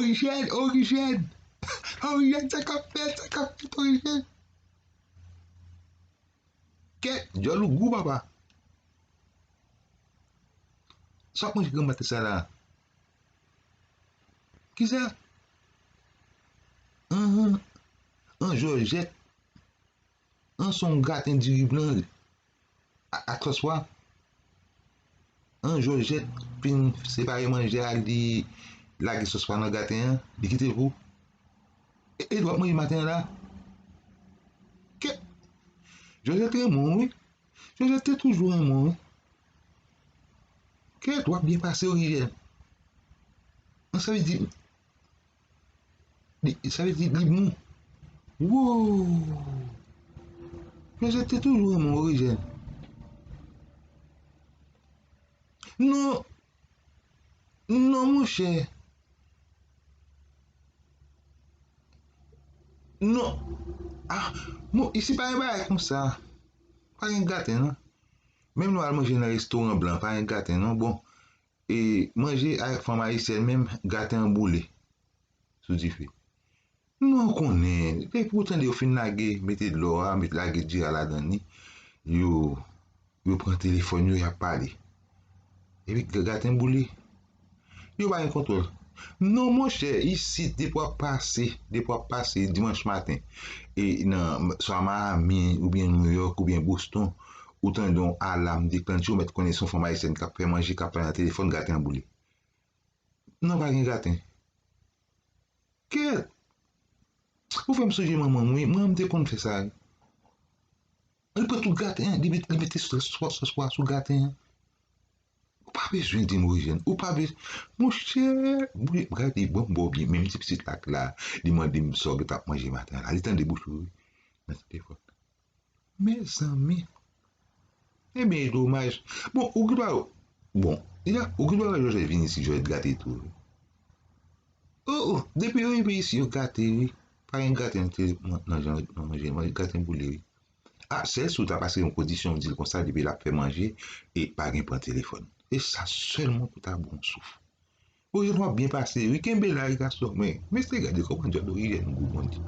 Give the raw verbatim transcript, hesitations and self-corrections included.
Orijèn, Orijèn. Orijèn, sa k ap fèt, sa k ap fèt, Orijèn. Kèt, djòl ou gou, papa. Sa w ap manje granmati sa la? Kisa? An, an, an Jòjèt. An se yon gaten diri blan a, ak sòs pwa. An Jòjèt fin separe manje a, li lage sòs pwa nan gaten an, li kite l pou ou. E, e w ap manje maten an la? Kèt! Jòjèt renmen w wi. Jòjèt te toujou renmen w wi. Kèt, w ap byen pase, Orijèn. An, sa vle di, li, sa vle di li bon. Wow! Jòjèt te toujou renmen w, Orijèn. Non, non, monchè. Non. Ah, bon, isi pa gen bagay konsa. Pa gen gaten, non. Menm lè w al manje nan restoran blan, pa gen gaten, non. Bon, e manje ak fanm ayisyèn menm, gaten an boule sou dife. Non, ou konnen, depi ou tande yo fin lage, mete dlo a, mete lage diri a ladan li, yo, yo pran telefòn yo, y ap pale. Epi gaten boule. Yo pa gen kontwòl. Non, monchè, isit, depi w ap pase, depi w ap pase dimanch maten, e nan, swa Miami, oubyen New York, oubyen Boston, ou tande yon alam deklanche, ou mèt konnen se yon fanm ayisyèn k ap fè manje, k ap pale nan telefòn, gaten an boule. Non, pa gen gaten. Kèt! Ou fè m sonje manman m, wi. Manman m te konn fè sa, wi. Li pran tout gaten an, li met, li mete sòs, sòs, sòs pwa sou gaten an. Ou pa bezwen di m, Orijèn. Ou pa bezwen. Monchè, wi, gade, bon, m ba w byen, menm ti pitit la k la, li mande m sa w gentan ap manje maten an la. Li tande bouch ou, wi. Nan telefòn. Mezanmi. Ebyen, e domaj. Bon, ou gen dwa, bon, ya, ou gen dwa wè Jòjèt vin isit, Jòjèt gate tou, wi. O, o, depi yo rive isit, yo gate, wi. Pa gen gate nan tele-, nan, nan jan, nan manje, manje, gaten boule, wi. A, sèl si w ta pase yon kondisyon, w di l konsa, depi l ap fè manje, e pa gen pran telefòn. E sa sèlman pou ta bon souf. Orijèn, w ap byen pase, wi. Kenbe la, wi, gason. Men, mesye, gade kòman djòl Orijèn gou, Bondye.